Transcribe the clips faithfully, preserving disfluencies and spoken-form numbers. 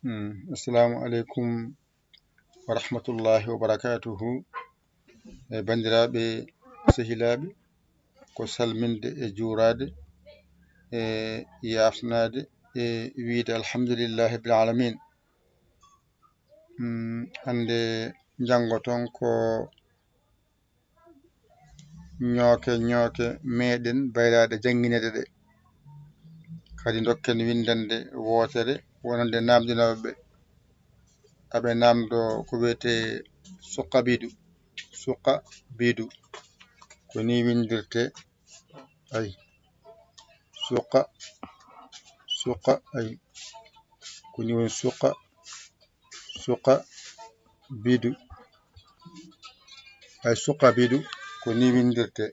Mm, assalamu aleykum wa rahmatullahi wa barakatuhu. E banndiraaɓe, sehilaaɓe, ko salminde e juuraade e yaafnaade e wiyde alhamdulillahi rabbil alamin. Mm, hannde njanngoton ko ñooke ñooke meeɗen bayraaɗe janngineede ɗe. Kadi ndokken winndannde wootere wonande naamndinooɓe ɓe. Aɓe naamndo ko wiyetee suqa bidu. Suqa bidu. Ko ni winndirtee. Ay. Suqa. Suqa. Ay. Ko ni woni suqa. Suqa bidu. Ay, suqa bidu ko ni winndirtee.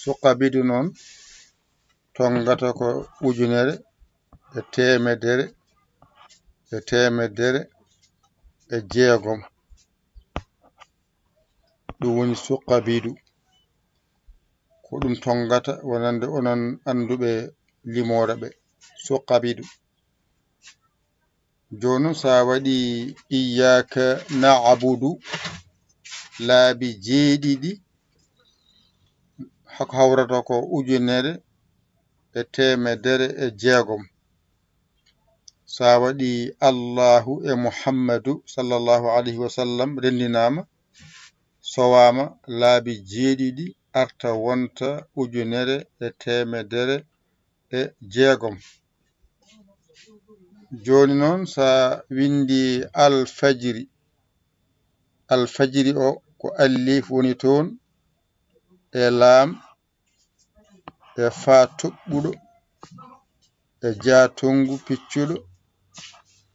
Suqa bidu noon, tonngata ko ujunere e teemedere e teemedere e jeegom. Ɗum woni suqa bidu. Ko ɗum tonngata, wonande onon annduɓe limoore ɓe. Suqa bidu. Jooni noon, so a waɗi iyyaka na'budu laabi jeeɗiɗi, hako hawrata ko ujunere e teemedere e jeegom. So a waɗi Allahu e Muhammadu sallallahu alayhi wa sallam renndinaama, sowaama, laabi jeeɗiɗi arta wonta ujunere e teemedere e jeegom. Jooni noon, so a winndi alfajiri, alfajiri o ko alif woni toon, e laam, e faa toɓɓuɗo, e jaatonngu piccuɗo,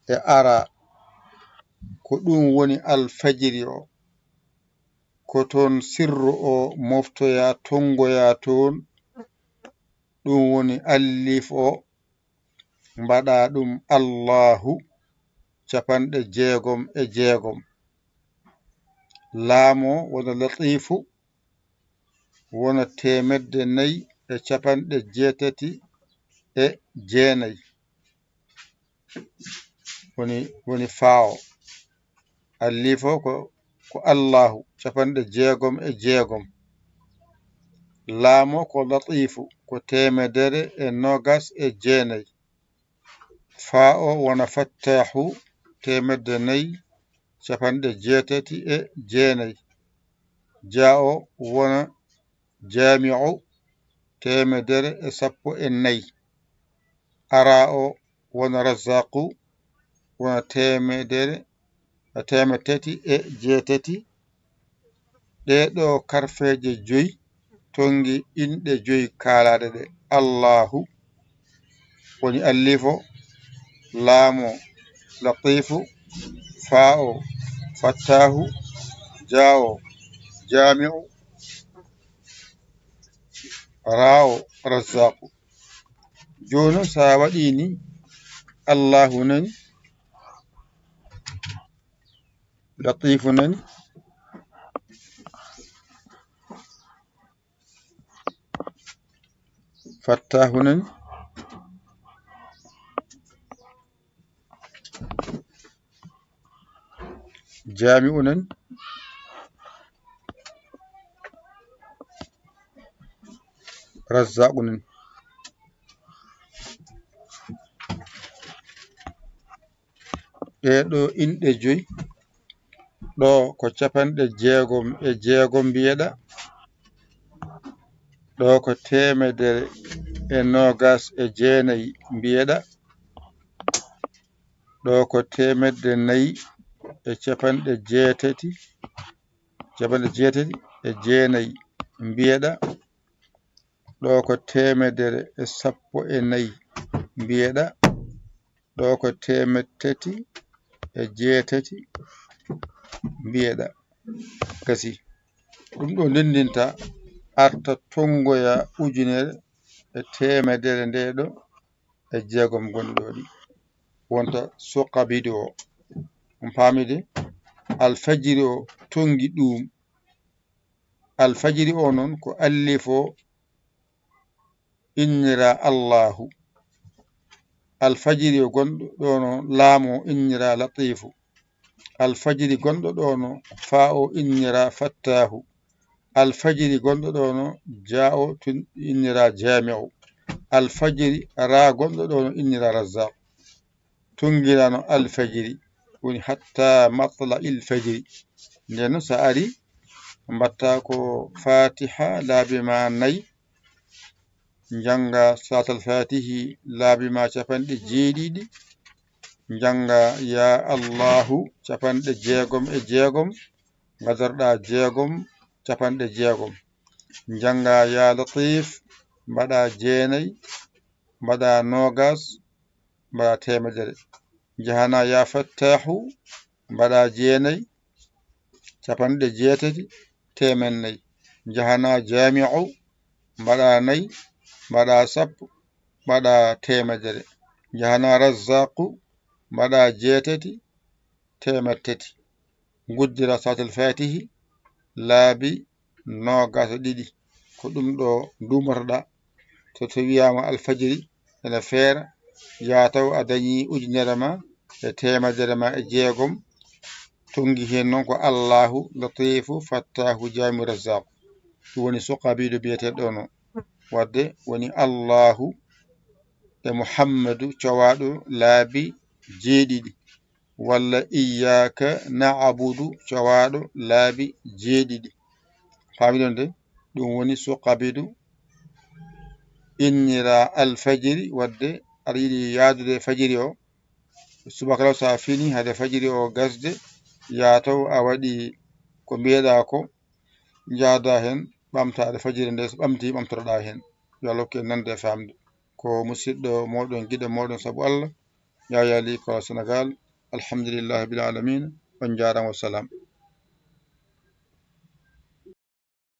e ara. Ko ɗum woni alfajiri o. Ko toon sirru o moftoyaa, tonngoyaa toon. Ɗum woni alif o, mbaɗaa ɗum Allahu, capanɗe jeegom e jeegom. Laam o wona Latiifu, wona teemedde nayi e capanɗe jeetati e jeenayi. Woni, woni faa o. Alif o ko, ko Allahu, capanɗe jeegom e jeegom. Laam o ko Latiifu, ko teemedere e noogas e jeenayi. Faa o wona Fattaahu, teemedde nayi, capanɗe jeetati e jeenayi. Jaa o wona Jaami'u, teemedere e sappo e nayi. Ara o wona Razzaaqu, wona teemedere, teemeɗɗe tati e jeetati. Ɗee ɗoo karfeeje joyi tonngi inɗe joyi kaalaaɗe ɗe. Allaahu woni Allifu, Laamu Latiifu, Faa o Fattaahu, Jaa o Jaami'u, Raa o Razzaaqu. Jooni noon, so a waɗii ni, Allaahu nani, Latiifu nani, Fattaahu nani, Jaami'u nani, Razzaaqu nani. Ɗee ɗoo inɗe joyi, ɗoo ko capanɗe jeegom e jeegom mbiyeɗaa, ɗoo ko teemedere e noogas e jeenayi mbiyeɗaa, ɗoo ko teemedde nayi e capanɗe jeetati, capanɗe jeetati e jeenayi mbiyeɗaa, ɗoo ko teemedere e sappo e nayi mbiyeɗaa, ɗoo ko teemeɗɗe tati e jeetati mbiyeɗaa. Gasi. Ɗum ɗo ndenndinta arta tonngoya ujunere e teemedere nde ɗo e jeegom gonɗi ɗo ɗi. Wonta suqa bidu o. On paami de? Alfajiri o tonngi ɗum. Alfajiri o noon ko Allifu o innira Allaahu. Alfajiri o gonɗo ɗo no laamo innira Latifu. Alfajiri gonɗo ɗo no faa o innira Fattahu. Alfajiri gonɗo ɗo no jaa o tun innira Jami'u. Alfajiri raa gonɗo ɗo no innira Razzaq. Tunngirano alfajiri, woni hatta matla il fajiri. Nden noon, so a ari, mbatta ko Fatiha laabi ma nayi, njannga Salatal Fatihi laabi ma capanɗe jeeɗiɗi, njannga Ya Allahu capanɗe jeegom e jeegom, ngadorɗa jeegom, capanɗe jeegom, njannga Ya Latif, mbaɗa jeenayi, mbaɗa noogas, mbaɗa teemedere. Njahana Ya Fattahu, mbaɗa jeenayi, capanɗe jeetati, teemen nayi. Njahana Jami'u, mbaɗa nayi, mbaɗa sappo, mbaɗa teemedere. Njahana Razzaqu, mbaɗa jeetati, teemed tati. Nguddira Salatul Fatihi laabi noogas e ɗiɗi. Ko ɗum ɗo nduumotoɗa. So, so wiyaama alfajiri ene feera, yaa taw a dañi ujunere ma e teemedere ma e jeegom, tonngi heen noon ko Allahu, Latifu, Fattahu, Jami'u, Razzaqu. Ɗum woni suqabiidu biyeteeɗo ɗo no. Wadde woni Allahu e Muhammadu cowaaɗo laabi jeeɗiɗi, walla Iyyaka na'budu cowaaɗo laabi jeeɗiɗi. Faamiɗon de? Ɗum woni suqabiidu innira alfajiri, wadde aɗa yiɗi yaadude fajiri o. Subaka law, so a fini hade fajiri o gasde, yaa taw a waɗi ko mbiyeɗaa ko, njaada heen ɓamtaade fajiri nde, so ɓamti ɓamtoroɗaa heen. Yo Allah hokku en nande e faamde. Ko musiɗɗo mooɗon, giɗo mooɗon sabu Allah, Yaya Ly Kolo Sénégal. Alhamdulillahi rabbil alamina. On njaaraama, wassalam.